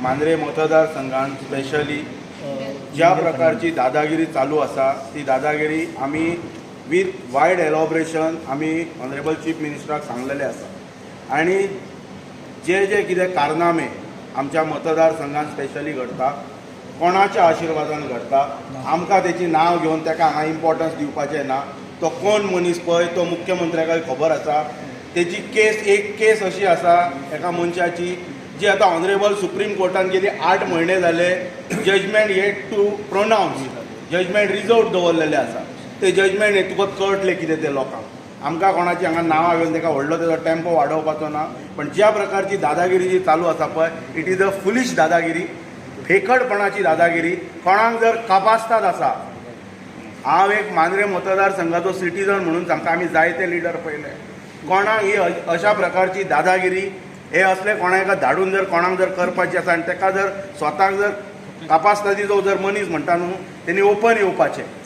मांद्रे मतदारसंघात स्पेशली ज्या प्रकारची दादागिरी चालू आसा, ती दादागिरी आमी विथ वायड एलॉबरेशन आमी ऑनरेबल चीफ मिनिस्टराक सांगलेले आसा. आनी जे जे कितें कारनामे आमच्या मतदारसंघात स्पेशली घडटा, कोणाच्या आशिर्वादान घडटा, आमकां तेची नांव घेवन ताका हांगा इम्पॉर्टन्स दिवपाचें ना. तो कोण मनीस पळय, तो मुख्यमंत्र्याकय खबर आसा. तेजी केस, एक केस अशी आसा एका मनशाची, जी आतां ऑनरेबल सुप्रीम कोर्टान गेली 8 म्हयने जाले judgment yet to pronounce, judgment reserve दवरलेलें आसा. ते जजमेंट तुका कळटलें कितें तें लोकांक. आमकां कोणाची हांगा नांवां घेवन ताका व्हडलो तेजो टेम्पो वाडोवपाचो ना, पण ज्या प्रकारची दादागिरी जी चालू आसा पळय, it is a foolish दादागिरी, भेकडपणाची दादागिरी. कोणाक जर कापास्ताद आसा, हांव एक मांद्रे मतदारसंघाचो सिटीजन म्हणून सांगता, आमी जायते लिडर पळयले. कोणाक ही अशा प्रकारची दादागिरी हे असले कोणाक धाडून जर कोणाक जर करपाची आसा आनी ताका जर स्वताक जर कापास्तादीचो जर मनीस म्हणटा न्हू, तेणी ओपन येवपाचें.